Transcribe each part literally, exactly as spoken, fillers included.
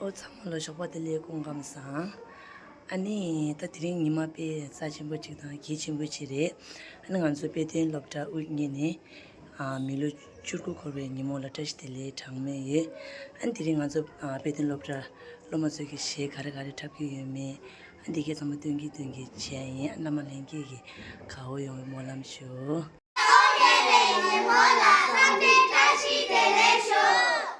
ཨོ་ཚང་མ་ལ་ཞོགས་པ་བདེ་ལེགས། སྐུ་ཁམས་བཟང་། ཨ་ནི་ད་དེ་རིང་ཉི་མ་དཔེ་རྩ་ཆེན་པོ་ཅིག་དང་གལ་ཆེན་པོ་ཅིག་རེད། ཨ་ནི་ང་ཚོ་དཔེ་སྟོན་སློབ་གྲྭ་དབུ་བརྙེས་ནས་ཨ་མི་ལོ་བཅུ་དགུ་འཁོར་བའི་ཉིན་མོ་ལ་བཀྲ་ཤིས་བདེ་ལེགས་གྲངས་མེད་ཡོད། ཨ་ནི་དེ་རིང་ང་ཚོ་ཨ་དཔེ་སྟོན་སློབ་གྲྭ་སློབ་མ་ཚོ་གི་གཞས་ག་རེ་ག་རེ་འཁྲབ་ཀྱི་ཡོད་མེད། ཨ་འདི་གས་ཚང་མ་སྟོན་གྱི་སྟོན་གྱི་བྱས་ཡིན། ཨ་རྣམ་པ་ལྷན་རྒྱས་ཀྱིས་དགའ་བོ་ཡོང་བའི་སྨོན་ལམ་ཞུ། ཉིན་མོ་ལ་འཚམས་འདྲི་བཀྲ་ཤིས་བདེ་ལེགས་ཞུ།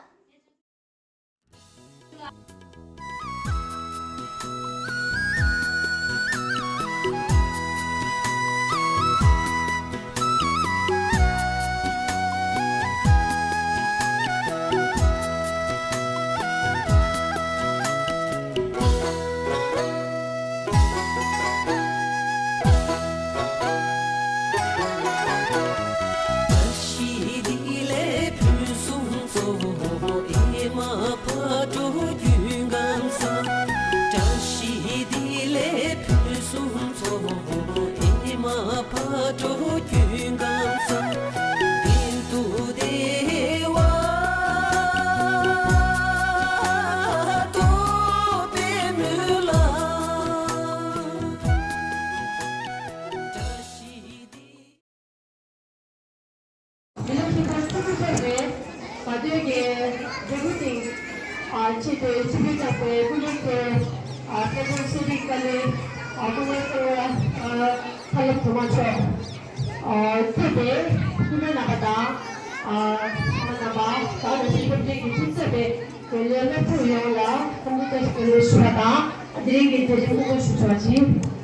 མི་ལོ་ཆིག་སྟོང་བཅུ་དགུ་འཁོར་བའི་བར་དོའི་འབྲས་བུ་དེ་ཆེད་དུ་ཆིབས་བསྒྱུར་བསྐྱངས་པའི་སྐུ་མགྲོན་དེ་སྐལ་རྡོར་གསེར་རི་ཀ་ལའི་སྐུ་ངོ་གཙོ་བོ་ཕ་ལྷ་གོང་མ་མཆོག་གཙོས་པའི་སྐུ་མགྲོན་རྣམ་པ་དང་། ཚང་མ་རྣམ་པ་ད་ལྟ་ཞིག་སློབ་གྲྭའི་ཁྲིམས་རྩོད་པའི་འབྲེལ་ཡོད་སློབ་ཕྲུག་ཡོངས་ལ་འཚམས་འདྲི་བཀྲ་ཤིས་བདེ་ལེགས་ཞུ་བ་དང་། དེ་རིང་གི་མཛད་རིམ་སྐུ་ངོ་ཞུ་ཆོག་ཅིང་།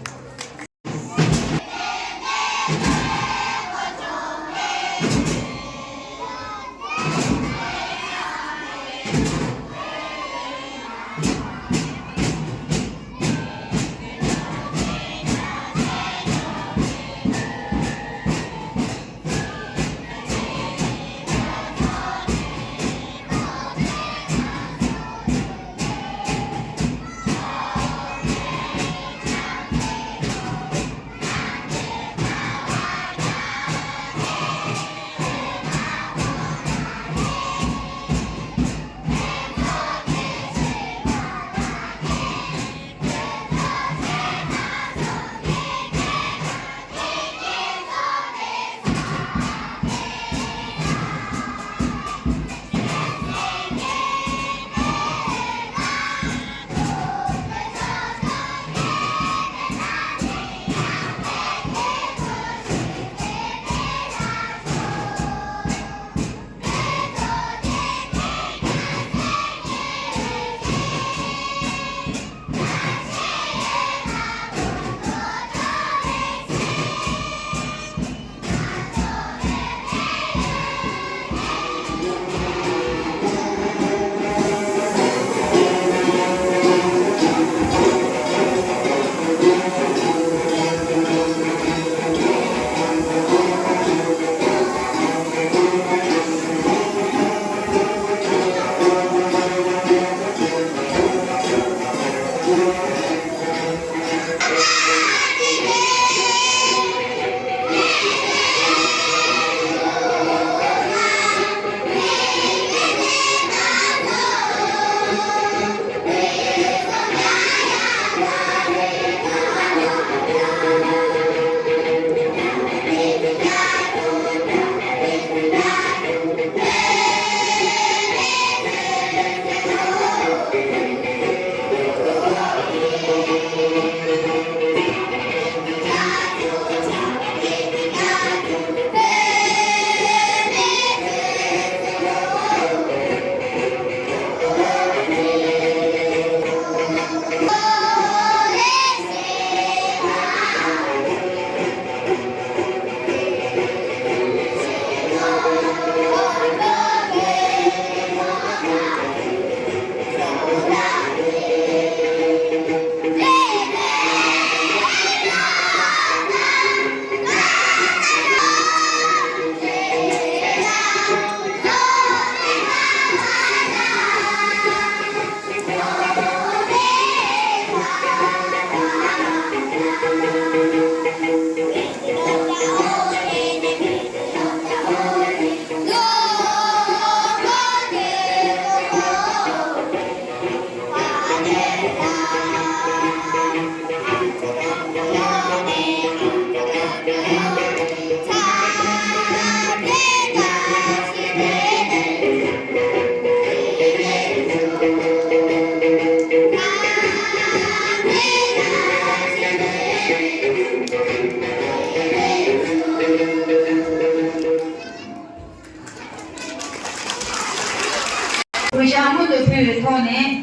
ནས།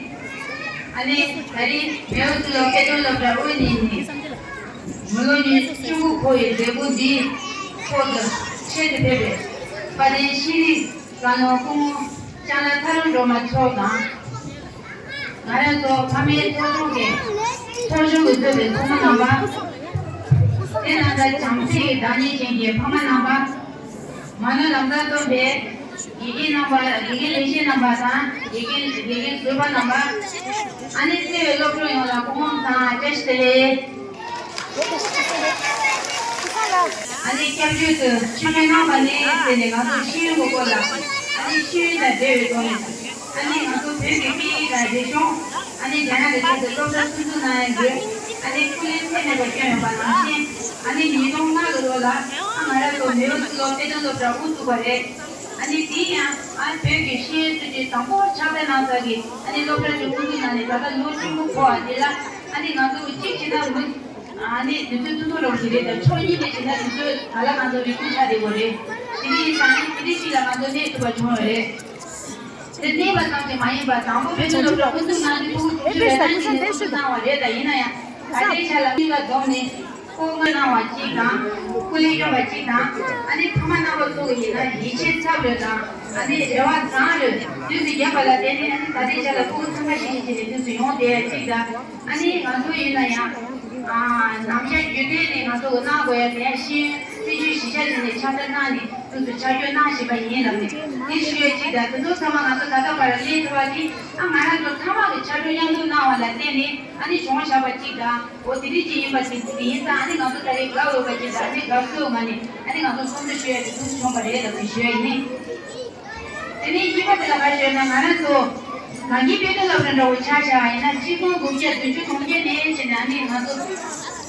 ཨ་ནི་ད་རིང་མེའོ་ཙི་ལོ་དཔེ་སྟོན་སློབ་གྲྭ་དབུ་བརྙེས་ནས། མི་ལོ་ཉི་ཤུ་དགུ་འཁོར་བའི་མཛད་སྒོ་འདིའི་ཐོག་ཏུ་ཆེད་དུ་ཕེབས་པའི་དཔལ་ལྡན་ཤེས་རིག་བཀའ་བློན་སྐུ་ངོ་ལྕང་ལ་ཐར་སྒྲོལ་མ་མཆོག་དང་། ང་རང་ཚོ་ཕ་མའི་ཐོག་ཆུང་གི་ཐོག་ཆུང་གི་གཙོས་པའི་ཚོགས་མི་རྣམ་པ། དེ་ནང་ད་བྱམས་བརྩེ་ཡི་བདག་ཉིད་ཅན་གྱི་ཕ་མ་རྣམ་པ། མ་ཎི་ལམ་སང་སྟོན་པའི་དགེ་རྒན་རྣམ་པ། དགེ་རྒན་ལས་བྱེད་རྣམ་པ་དང་། དགེ་རྒན་དགེ་རྒན་ཟུར་པ་རྣམ་པ། ཨ་ནི་བརྩེ་བའི་སློབ་ཕྲུག་ཡོངས་ལ་སྐུ་ཁམས་བཟང་། བཀྲ་ཤིས་བདེ་ལེགས། ཨ་ནི་སྐྱབས་བཅོལ་དུ་ཆིབས་བསྒྱུར་གནང་བ་ནས་བརྟེན་ནས། ང་ཚོ་ཤེས་ཡོན་གྱི་སྐོར་ལ། ཨ་ནི་ཤེས་ཡོན་དང་འབྲེལ་བའི་ཐོག་ནས། ཨ་ནི་ང་ཚོ་བོད་ཀྱི་སྐད་ཡིག་དང་རིག་གཞུང་། ཨ་ནི་རྒྱ་ནག་གི་ཆེད་དུ་སློབ་གྲྭ་སྲུང་བརྩི་གནང་ཡག་གི། ཨ་ནི་སྐུ་ལས་ཚད་མེད་པ་བསྐྱོན་ཡོད་པ་ནང་བཞིན། ཨ་ནི་ཉིས་སྟོང་ལྔ་གི་ལོ་ལ། ཨ། ང་རང་ཚོ་མེའོ་ཙི་ལོ་དཔེ་སྟོན་སློབ་གྲྭ་དབུ་བཙུགས་པ་རེད། ཨ་ནི་དེ་ཡང་། ཨ། བོད་ཀྱི་ཤེས་ཡོན་སྲིད་བྱུས་དང་པོ་ཕྱག་ལས་གནང་ས་གི། ཨ་ནི་སློབ་གྲྭ་དེ་དབུ་འཛུགས་གནང་ནས་ད་ལྟ་ལོ་བཅུ་དགུ་འཁོར་བ་དེ་ལ། ཨ་ནི་ང་ཚོ་གཅིག་བྱས་ན་མི། ཨ་ནི་དུས་ཚོད་ཐུང་ཐུང་རང་ཞིག་རེད་དང་། ཕྱོགས་གཉིས་ནས་བྱས་ན་དུས་ཚོད་ད་ལ་ང་ཚོ་རིང་པོ་ཆགས་བསྡད་ཡོད་རེད། དེ་འདྲ་ཡིན་ཙང་། ཨ་ནི་དེ་འདྲ་ཞིག་ལ་ང་ཚོ་གནས་ཐུབ་པ་བྱུང་ཡོད་རེད། དེ་གནས་པ་ཙམ་གྱིས་མ་ཡིན་པར། དང་པོ་དཔེ་སྟོན་སློབ་གྲྭ་དབུ་འཛུགས་གནང་དུས་ཕྲུ་གུ་བཅུ་བཅུ་ལས་ཐམས་ཅད་ནས་དབུ་འཛུགས་གནང་བ་རེད། ད་ཡིན་ན་ཡང་། ད་ལྟའི་ཆ་ལ་མི་ལ་བསྡོམས་ནས། སྐུ་ངལ་གནང་བ་གཅིག་དང་། སྐུ་ལས་བསྐྱོན་པ་གཅིག་དང་། ཨ་ནི་ཕ་མ་རྣམ་པ་ཚོ་གི་ཡིན་ན་ཡིད་ཆེས་ཚ་པོ་དང་། ཨ་ནི་རེ་བ་བཟང་པོ་དུས་སུ་བརྒྱབ་པ་ལ་བརྟེན་ནས། ཨ་ནི་ད་ལྟའི་ཆ་ལ་ཕྲུ་གུ་འཚང་ཁ་ཤིག་ཤིག་བྱས་ནས་དུས་སུ་ཡོང་བསྡད་ཡ་གཅིག་དང་། ཨ་ནི་ང་ཚོ་ཡིན་ན་ཡང་། ཨ། ནམ་ཞག་རྒྱུན་གཏན་ནས་ང་ཚོ་གི་གནང་དགོས་ཡ་དེ་ཡང་ཤེས་ཡོན་སྲིད་བྱུས་གཞི་རྒྱ་བྱས་ནས་ཕྱག་ལས་གནང་ནས། དུས་སུ་ཆ་འཇོག་གནང་བཞིན་པ་ཡིན་ལབ་ནས་དེ་ཞུ་ཡ་གཅིག་དང་། དེ་ཚོ་ཚང་མ་ང་ཚོ་ད་ལྟ་བར་སླེབས་ཐུབ་པ་དེ། ཨ། ང་རང་ཚོ་ཚང་མ་གི་ཕྱག་རོགས་མཉམ་དུ་གནང་བ་ལ་བརྟེན་ནས། ཨ་ནི་བྱུང་བཞག་པ་གཅིག་དང་། འོ་དེ་རིགས་ཅིག་ཡིན་པ་དེ་ཡིན་ཙང་། ཨ་ནི་ང་ཚོ་ད་རེས་དགའ་འོས་པ་ཅིག་དང་། ཨ་ནི་དགའ་བསུའི་ངང་ནས། ཨ་ནི་ང་ཚོ་ཚོགས་འདུ་ཞུ་ཡ་དེ་འདུག་བྱུང་བ་རེད་ལབ་ནས་ཞུ་ཡ་ཡིན། དེ་ནས་གཉིས་པ་དེ་ལ་ག་རེ་ཞུ་ན། ང་རང་ཚོ་གངས་སྐྱིད་དཔེ་སྟོན་སློབ་གྲྭ་འདྲ་བོ་ཆ་བཞག་པ་ཡིན་ན། གཅིག་སྟོང་དགུ་བརྒྱ་བདུན་ཅུ་དོན་བརྒྱད་ནས་བྱས་ནས། ཨ་ནི་ང་ཚོ།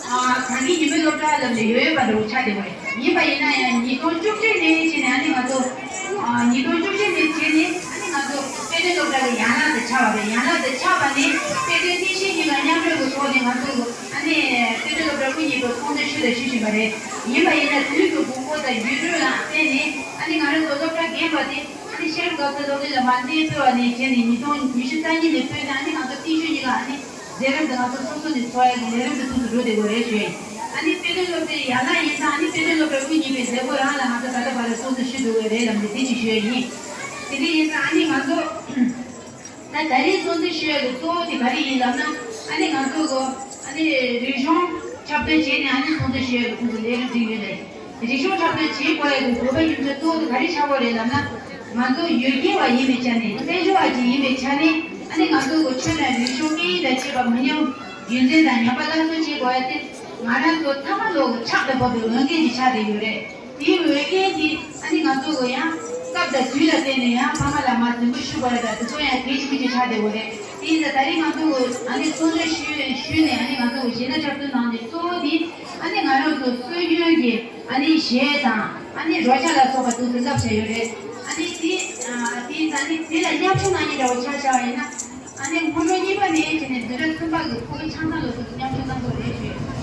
ཨ། གངས་སྐྱིད་ཉི་མའི་སློབ་གྲྭ་ལབ་ནས་ཡོད་ཡོད་པ་འདྲ་བོ་ཆགས་བསྡད་པ་རེད། ཡིན་པ་ཡིན་ན་ཡང་ཉིས་སྟོང་བཅུ་གཅིག་ནས་བྱས་ནས། ཨ་ནི་ང་ཚོ། ཨ། ཉིས་སྟོང་བཅུ་གཅིག་ནས་བྱས་ནས། ཨ་ནི་ང་ཚོ་དཔེ་སྟོན་སློབ་གྲྭ་གི་ཡན་ལག་ཏུ་ཆགས་པ་རེད། ཡན་ལག་ཏུ་ཆགས་པ་ནས་དཔེ་སྟོན་རྟེན་གཞི་གཉིས་ཀ་མཉམ་འབྲེལ་གྱི་ཐོག་ནས་ང་ཚོ། ཨ་ནི་དཔེ་སྟོན་སློབ་གྲྭ་དབུ་བརྙེས་པའི་ཚོགས་འདུ་ཞུ་དང་ཞུ་བཞིན་པ་རེད། ཡིན་པ་ཡིན་ན་དུས་ཀྱི་དགོས་མཁོ་དང་འགྱུར་འགྲོས་ལ་བརྟེན་ནས། ཨ་ནི་ང་རང་ཚོ་སློབ་གྲྭ་རྒན་པ་དེ། ཨ་ནི་ཤེས་རབ་དགའ་ཚལ་སློབ་གླིང་ལ་མར་གནས་སྤོས་པ་ནས་བྱས་ནས། ཉིས་སྟོང་ཉི་ཤུ་རྩ་གཉིས་ནས་སྤོས་ནས། ཨ་ནི་ང་ཚོ་རྟེན་གཞི་གཉིས་ཀ། ཨ་ནི་མཛད་རིམ་དེ་ང་ཚོ་སོ་སོ་ནས་འཚོགས་ཡ་གི་ལས་རིམ་དེ་ཚུགས་སུ་འགྲོ་བསྡད་ཡོད་རེད་ཞུ་ཡ་ཡིན། ཨ་ནི་དཔེ་སྟོན་སློབ་གྲྭའི་ཡན་ལག་ཡིན་ཙང་། ཨ་ནི་དཔེ་སྟོན་སློབ་གྲྭ་དབུ་བརྙེས་པའི་མཛད་སྒོ་རང་ལ་ང་ཚོ་ད་ལྟ་བར་ལ་ཚོགས་འདུ་ཞུ་འདུག་གི་རེད་ལབ་ནས་དེ་ཅིག་ཞུ་ཡ་ཡིན། དེ་འདྲ་ཡིན་ཙང་། ཨ་ནི་ང་ཚོ་ད་ད་རེས་ཚོགས་འདུ་ཞུ་ཡ་གི་གཙོ་བོ་དེ་ག་རེ་ཡིན་ལབ་ན། ཨ་ནི་ང་ཚོ་གི། ཨ་ནི་རིག་གཞུང་འཁྲབ་སྟོན་བྱས་ནས། ཨ་ནི་ཚོགས་འདུ་ཞུ་ཡ་གི་ཁོང་ཚོ་ལས་རིམ་བསྒྲིགས་ཡོད་རེད། རིག་གཞུང་འཁྲབ་སྟོན་བྱེད་དགོས་ཡ་གི་དགོས་པ་རྒྱུ་མཚན་གཙོ་བོ་དེ་ག་རེ་ཆགས་ཀྱི་ཡོད་རེད་ལབ་ན། ང་ཚོ་ཡུལ་གྱར་བ་ཡིན་པའི་ཆ་ནས། བཙན་བྱོལ་བ་ཅིག་ཡིན་པའི་ཆ་ནས། ཨ་ནི་ང་ཚོ་གི་ཆོས་དང་རིག་གཞུང་སྐད་ཡིག་དང་བཅས་པ་མི་ཉམས་རྒྱུན་འཛིན་དང་ཉམས་པ་སླར་གསོ་བྱེད་དགོས་ཡ་དེ། ང་རང་ཚོ་ཚང་མ་ལོག་གི་ཕྱག་ཏུ་ཕོག་པའི་འོས་འགན་ཅིག་ཆགས་བསྡད་ཡོད་རེད། དེའི་འོས་འགན་དེ། ཨ་ནི་ང་ཚོ་གི་ཡང་སྐབས་དང་དུས་ལ་བརྟེན་ནས་ཡང་ཕ་མ་ལ་མར་རྫུན་པོ་ཞུ་དགོས་ཡ་དང་། དེ་ཚོ་ཡང་གལ་ཆེན་པོ་ཅིག་ཆགས་བསྡད་ཡོད་རེད། དེ་ཡིན་ཙང་ད་རེས་ང་ཚོ་གི། ཨ་ནི་ཚོགས་འདུ་ཞུས་ཞུས་ནས། ཨ་ནི་ང་ཚོ་གི་གཞས་སྣ་འཁྲབ་སྟོན་གནང་ནས་གཙོ་བོ་དེ། ཨ་ནི་ང་རང་ཚོ་སྲོལ་རྒྱུན་གྱི། ཨ་ནི་གཞས་དང་། ཨ་ནི་རོལ་ཆ་ལ་སོགས་པ་འདུག་སེ་བསླབ་བྱས་ཡོད་རེད། ཨ་ནི་དེ། ཨ། དེ་ཡིན་ཙང་། ཨ་ནི་དེ་ལ་མཉམ་ཞུགས་གནང་མཁན་འདྲ་བོ་ཆ་བཞག་པ་ཡིན་ན། ཨ་ནི་སྔོན་འགྲོ་གཉིས་པ་ནས་བྱས་ནས་འཛིན་གྲྭ་གསུམ་པ་གི་ཕྲུ་གུ་ཆ་ཚང་ལོ་ཚོད་མཉམ་ཞུགས་གནང་གི་རེད་ཞུ།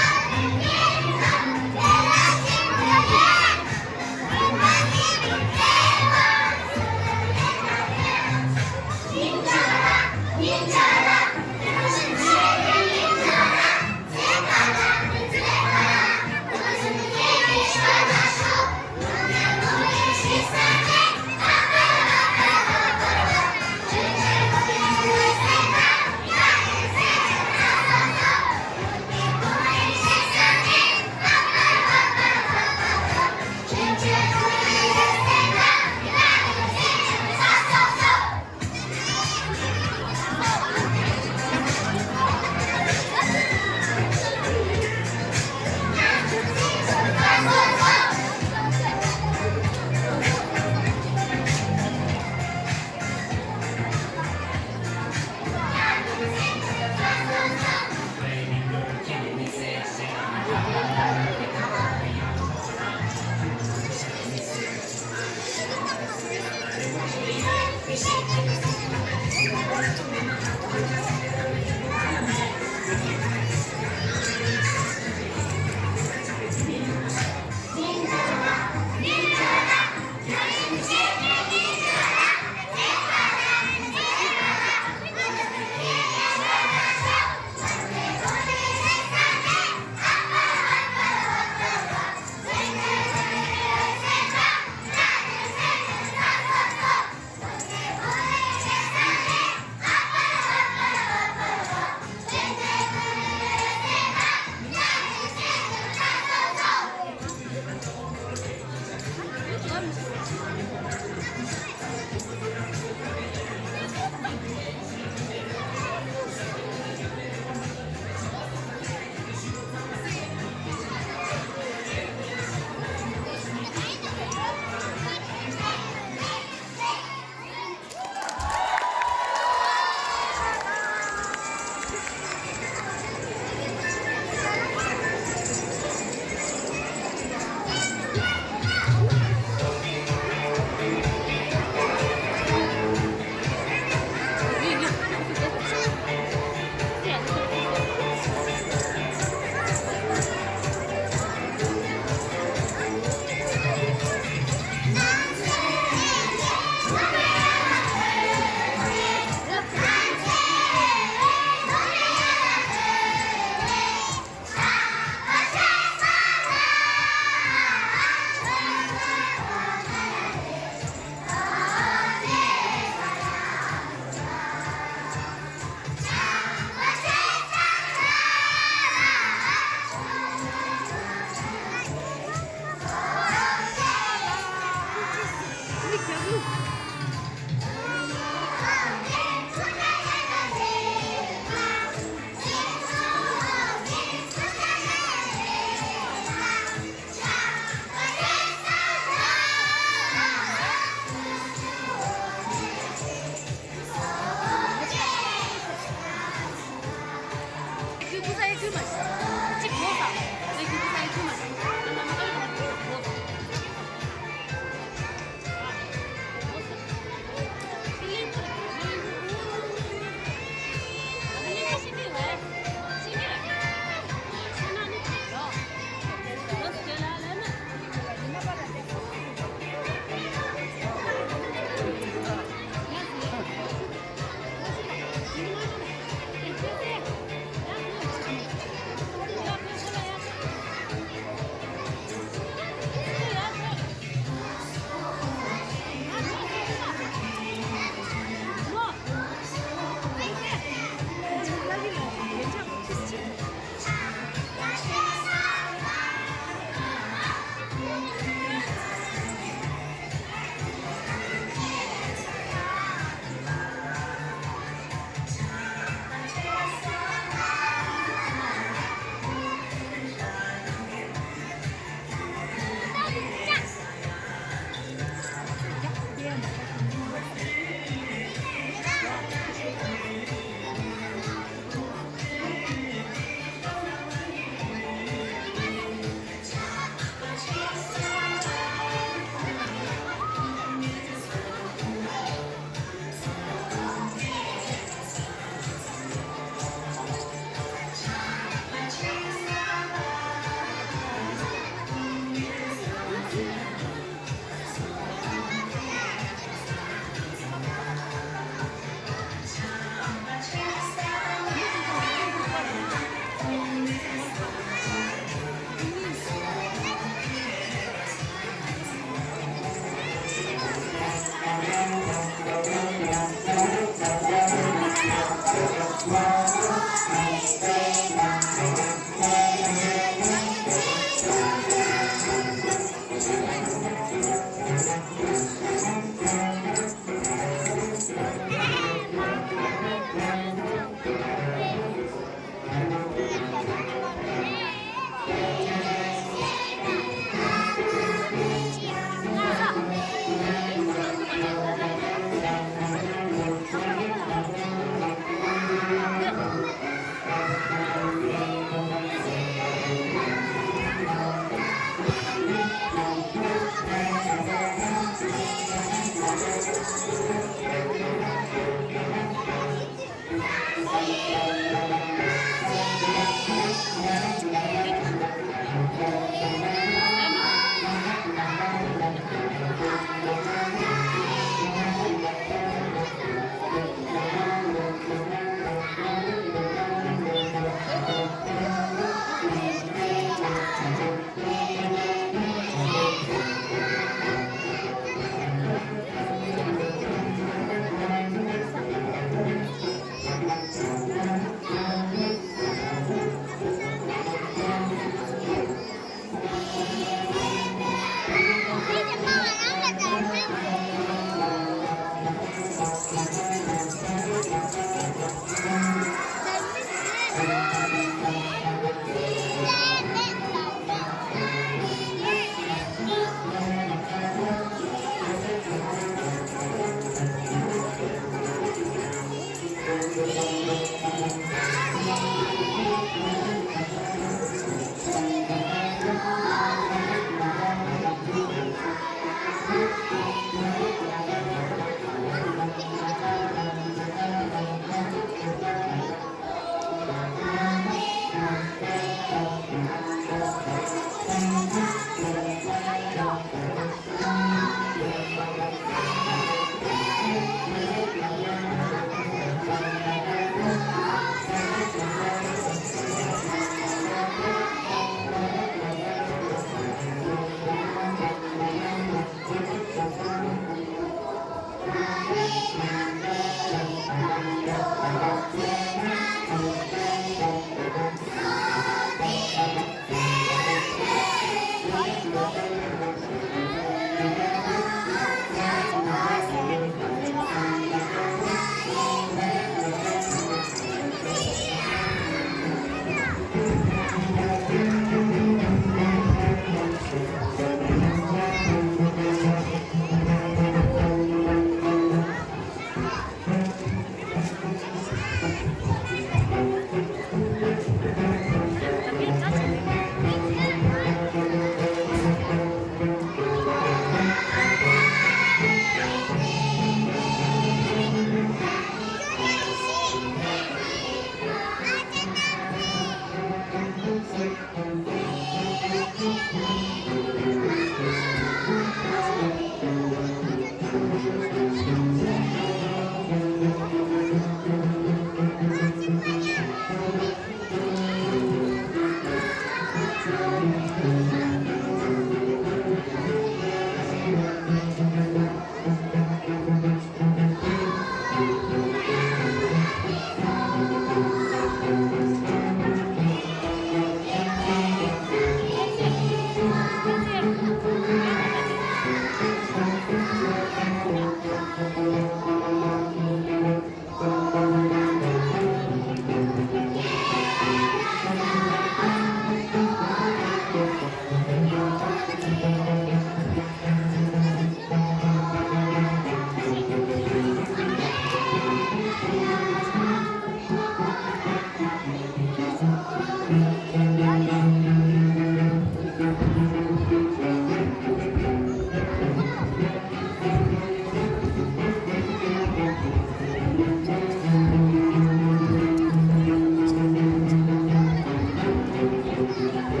མང་པོ་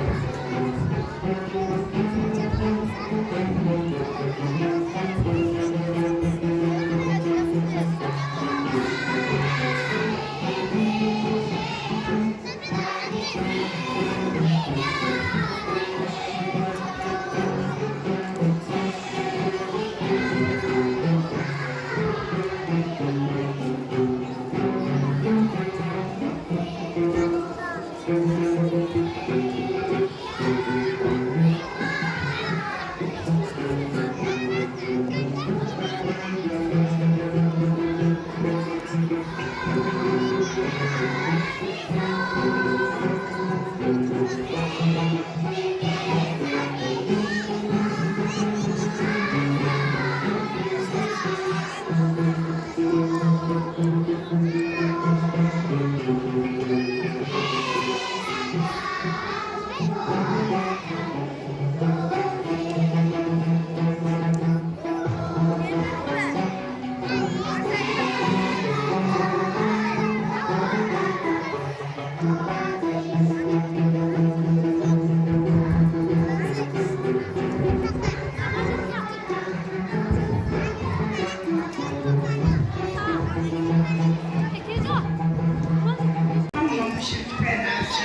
ཞིག་ཕེབས་གནང་བྱ།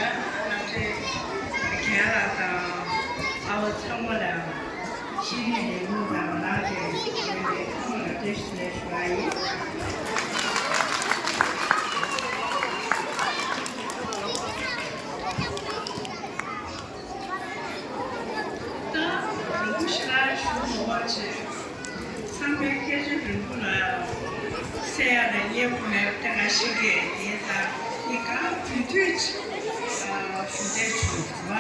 ང་ཚོའི་རྒན་ལགས་དང་ཨ་བ་ཚང་མ་ལ་ཤེས་རིག་ལས་ཁུངས་དང་ནང་གི་ཚང་མ་ལ་བཀྲ་ཤིས་བདེ་ལེགས་ཞུ་བ་ཡིན། ད་རིན་པོ་ཆེ་ལ་ཞུ་དགོས་པ་བྱས། ཚང་མས་སྐད་ཆ་རིང་པོ་ལ་གསན་ཡ་ལ་སྙན་པོ་མེད་པ་དེ་ང་ཤེས་ཀྱི་ཡིན། ད་ངས་གང་དུས་དུས་ཞུ་འདོད་བྱུང་བ། ད་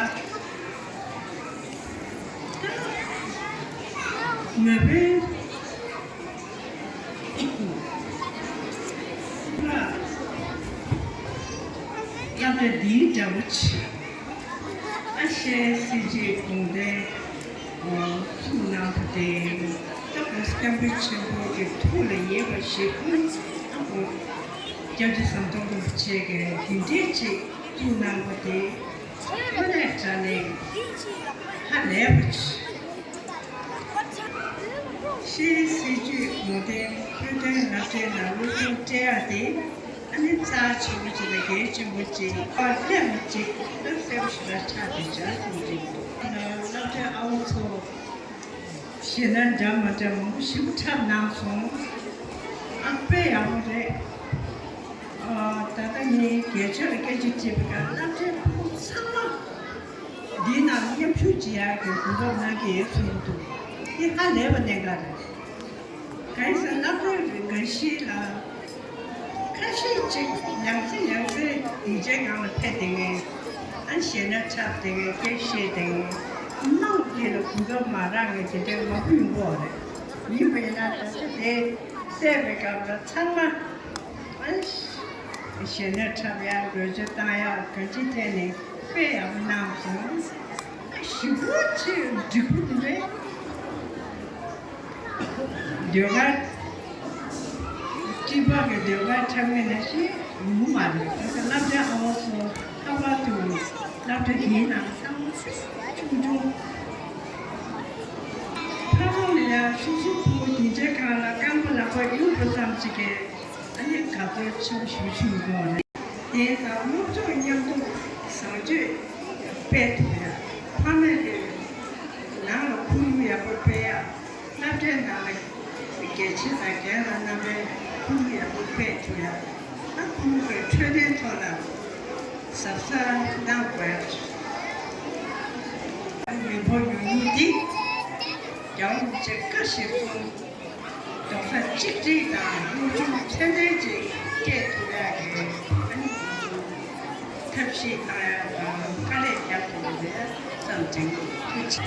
མེས་པོའི་སློབ་གྲྭ་འདིའི་འདྲ་པོ་ཆེ། ཨ་ཤེས་སྲིད་ཇུས་དགོངས་དོན་བཙུགས་གནང་བ་དེ། ད་ཁོང་སྐྱབས་མགོན་ཆེན་པོ་གི་ཐུགས་ལ་ཡོད་པ་ཞིག་ཨ་ཁོང་སྐྱབས་རྗེ་ཟམ་གདོང་རིན་པོ་ཆེ་གིས་འདི་འདྲའི་ཅིག་བཙུགས་གནང་བ་དེ་དངོས་གནས་དྲང་གནས་ཧ་ལས་པ་ཞིག་ཤེས་སྲིད་ཇུས་དགོངས་དོན་བོད་དོན་སློབ་གྲྭའི་ནང་སློབ་སྦྱོང་སྤྲད་ཡ་དེ་ཨ་ནི་རྩ་ཆེན་པོ་ཅིག་དང་གལ་ཆེན་པོ་ཅིག་ཨ་སླེབས་པ་ཅིག་ད་གསལ་པོ་ཞེ་དྲག་ཆགས་བསྡད་བྱ་གསུངས་ཀྱི་འདུག་སློབ་གྲྭའི་ཨ་བོ་ཚོ་ཞེ་ན་འདྲ་མ་འདྲ་མང་པོ་ཞིག་འཁྲབ་གནང་སོང་། ཨ་དཔེ་ཡག་པོ་རེད། ཨ་ད་ལྟ་ངས་སྒེར་གཅོད་ལ་སྐད་ཆ་དྲིས་པའི་སྐབས་སློབ་གྲྭའི་ཕྲུ་གུ་ཚང་མ། འདིའི་ནང་མཉམ་ཞུགས་བྱེད་ཡག་གི་གོ་སྐབས་གནང་གི་ཡོད་གསུངས་འདུག་འདི་ཧ་ལས་པ་གནད་འགག་རེད། གང་ཡིན་ཟེར་ན་སློབ་གྲྭའི་འགའ་ཤས་ལ་ཁ་ཤས་ཅིག་ཡང་སེ་ཡང་སེ་སྡིངས་ཆའི་ངང་ལ་ཕེབས་བསྡད་མཁན། ཨ་ཞེ་ན་འཁྲབ་བསྡད་མཁན། སྐད་བཤད་བསྡད་མཁན། དམངས་ཀྱི་ལ་གོ་སྐབས་མ་རག་མཁན་དེ་འདྲའི་མང་པོ་ཡོང་གི་ཡོད་རེད། ཡིན་པ་ཡིན་ན་ད་ཆ་དེ་བལྟས་པའི་སྐབས་ལ་ཚང་མ། ཨ་ཞེ་ན་འཁྲབ་ཡག་འགྲོ་སྐྱོད་བཏང་ཡག་གང་ཅིའི་ཐད་ནས་དཔེ་ཡག་པོ་གནང་སོང་། ཨ་ཞེ་པོ་ཅིག་འགྲིག་པོ་འདུག་པས། ཟློས་གར། སྤྲིན་པ་གི་ཟློས་གར་འཁྲབ་མཁན་ནང་བཞིན་ཡོང་གི་མ་རེད། ད་ལྟ་སློབ་གྲྭའི་ཨ་བ་ཚོ་ལྷག་པར་དུ་སློབ་གྲྭ་འདིའི་ནང་ཚང་མ་ཆུང་ཆུང་། ཕ་བོང་ལ་ཡང་སོ་སོའི་ཕྲུ་གུ་སྡིངས་ཆའི་སྒང་ལ་རྐང་པ་ལག་པ་གཡུག་པ་ཙམ་ཞིག་གིས་ཨ་ནི་དགའ་ཚོར་ཆེན་པོ་ཞེ་པོ་ཞིག་ཡོང་གི་ཡོད་རེད། དེ་དང་སློབ་སྦྱོང་མཉམ་དུ་བཟང་སྤྱོད་སྤེལ་ཐུབ་ཡ། ཕ་མས་ཀྱི་ནང་ལ་ཁོར་ཡུག་ཡག་པོ་སྤེལ་ཡ། སློབ་གྲྭའི་ནང་ལ་རྒྱལ་གཅེས་དང་རྒན་ལགས་རྣམ་པས་ཁོར་ཡུག་ཡག་པོ་སྤེལ་ཐུབ་ཡ། ད་ཁོར་ཡུག་གི་འཕྲོད་བསྟེན་ཐོག་ལ་གཟབ་གཟབ་གནང་དགོས་ཡ། མི་འབོར་ཉུང་ཉུང་འདི་རྒྱལ་བ་རིན་པོ་ཆེས་བཀའ་བཞིན་སྲུང་། རྡོག་རྩ་གཅིག་སྒྲིལ་དང་སློབ་སྦྱོང་ཚད་ལྡན་ཅིག་སྤྲད་ཐུབ་ཡག་གི་ཨ་ནི་ཐབས་ཤེས་བཏང་ཡག་དང་དཀའ་ལས་རྒྱག་དགོས་པའི་བསམ་དྲན་ཐུགས་རྗེ་ཆེ།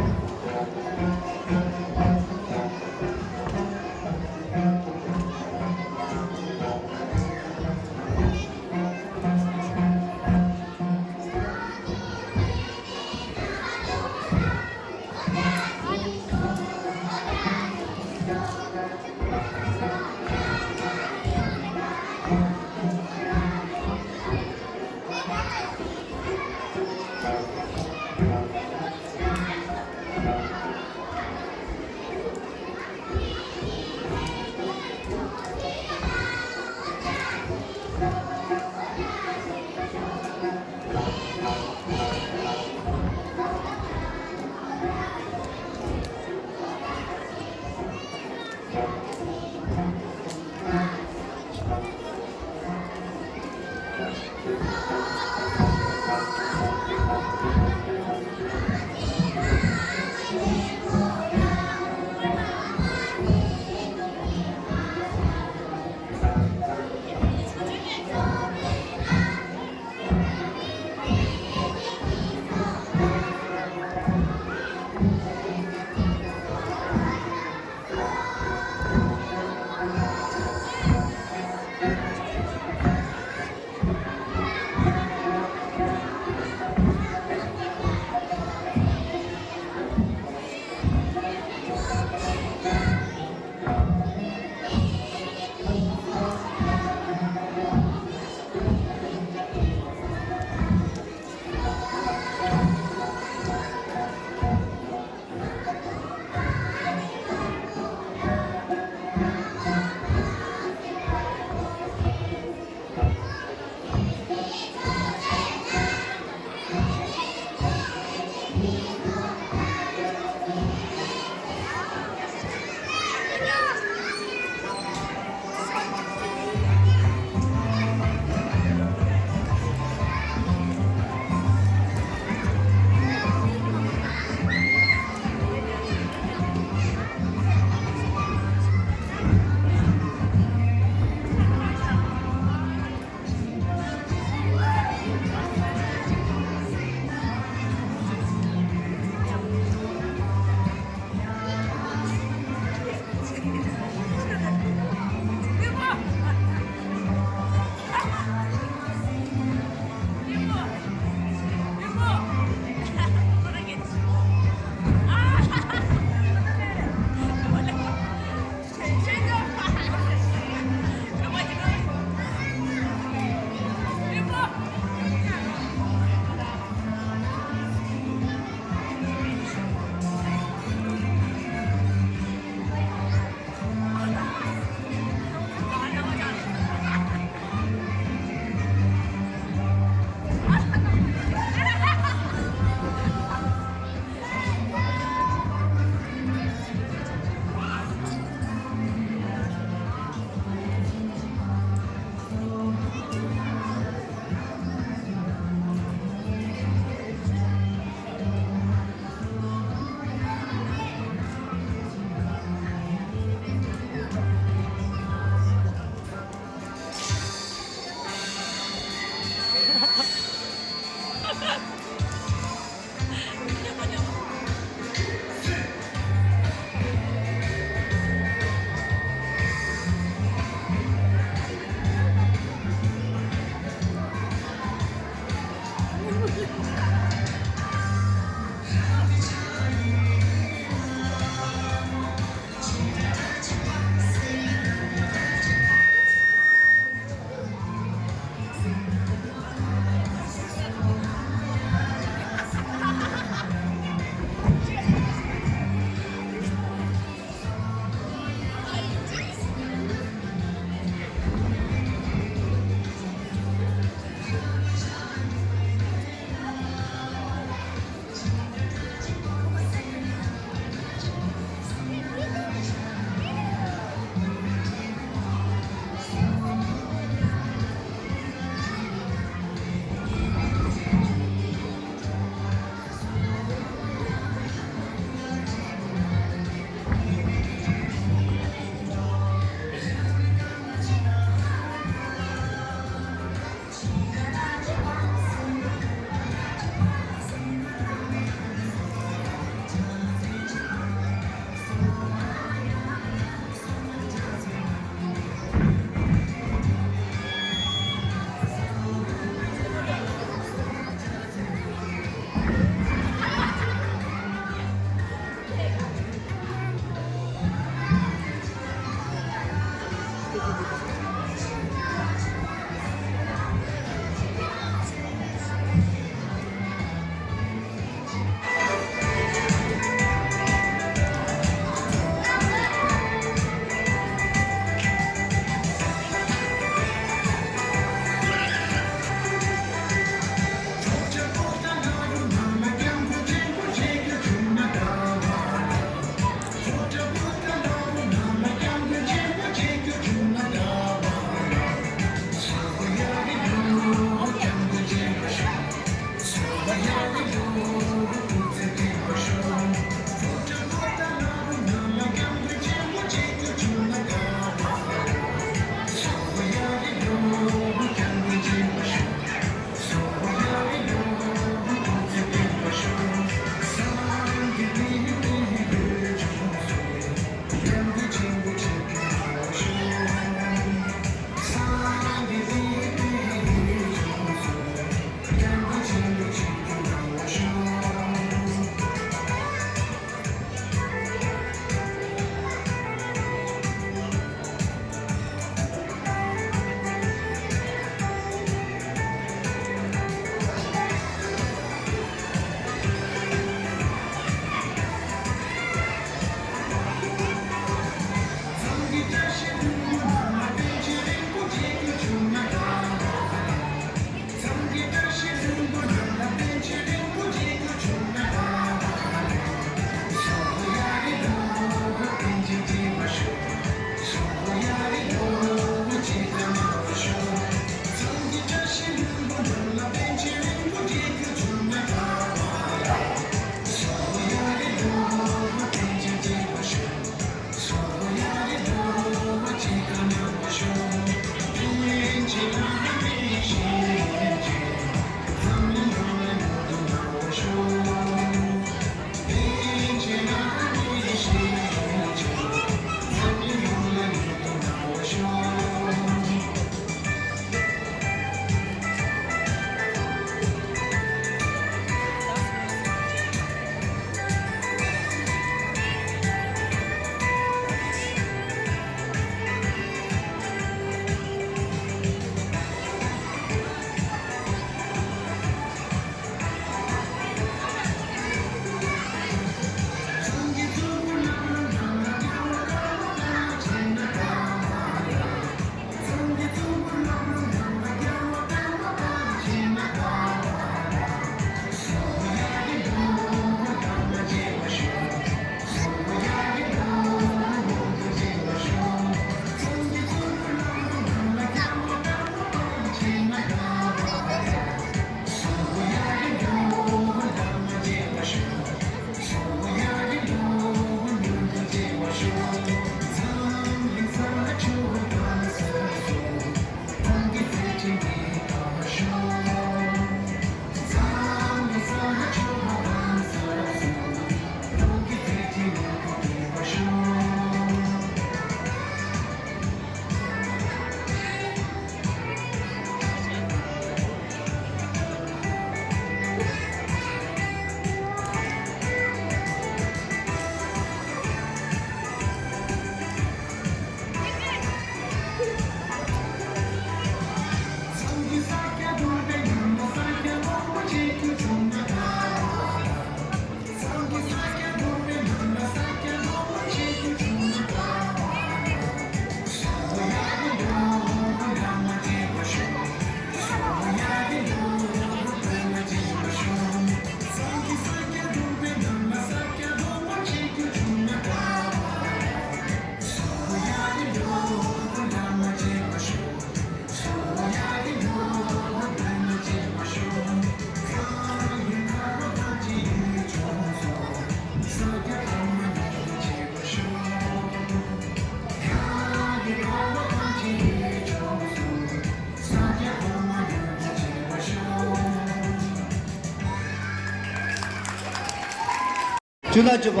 བཅུ་ཟླ་བཅུ་པ་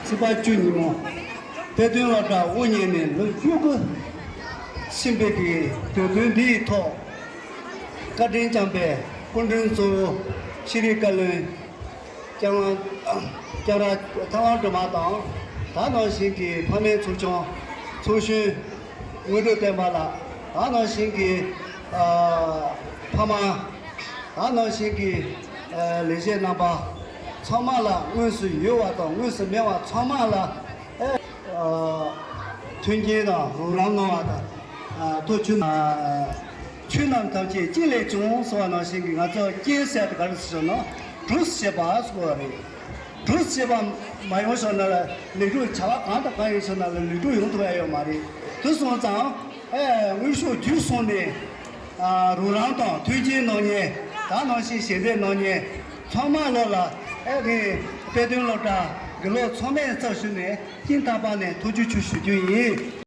ཚེས་པ་བཅུ་ཉིན་མོ། དཔལ་སྟོན་སློབ་གྲྭ་དབུ་བརྙེས་ནས་ལོ་བཅུ་དགུ་ཕྱིན་པའི་གི་དུས་སྟོན་འདི་ཡི་ཐོག་བཀའ་དྲིན་བསྐྱངས་པའི་སྐུ་མགྲོན་གཙོ་བོ་ཤེས་རིག་བཀའ་བློན་སྐྱབས་མགོན་སྐྱབས་ར་ཐར་དབང་སྒྲོལ་མ་དང་། ད་ནང་བཞིན་གྱི་ཕ་མའི་ཚོགས་ཆུང་ཚོགས་གཞོན་དངོས་གྲུབ་བསྟན་པ་ལགས། ད་ནང་བཞིན་གྱི་ཨ་ཕ་མ། ད་ནང་བཞིན་གྱི་ཨ་ལས་བྱེད་རྣམ་པ་ཚང་མ་ལ། དངོས་སུ་ཡོད་པ་དང་དངོས་སུ་མེད་པ་ཚང་མ་ལ་ཨ་ཨ་མཐུན་རྐྱེན་དང་རོགས་རམ་གནང་བ་དང་། ཨ་ཐུགས་རྗེ་ཆེ། ཨ་ཆོས་རྣམས་ཐམས་ཅད་ཅི་ལས་བྱུང་ཟེར་བ་ནང་བཞིན་གྱི། ང་ཚོ་རྐྱེན་ཟེར་དེ་ག་རེ་ཟེར་ན་གྲུབ་ཟེར་བ་ཟེར་བ་རེད། གྲུབ་ཟེར་བ་མ་ཡོང་ཟེར་ན་ལ་ལས་འགྲོ་བྱ་བ་གང་དང་གང་ཡོང་ཟེར་ན་ལ་ལས་འགྲོ་ཡོང་ཐུབ་ཡ་ཡོད་མ་རེད། དེ་སོང་ཙང་ཨེ་དངོས་ཤུགས་བརྒྱུད་སོང་ནས་ཨ་རོགས་རམ་དང་མཐུན་རྐྱེན་གནང་མཁན། ད་ནང་བཞིན་ཞལ་འདེབས་གནང་མཁན་ཚང་མ་ལོ་ལ་ཨེ་ངས་དཔལ་སྟོན་སློབ་གྲྭ་གི་ལོ་ཚང་མའི་རྩ་ཞུས་ནས་སྙིང་ཐག་པ་ནས་ཐུགས་རྗེ་ཆེ་ཞུ་རྒྱུ་ཡིན།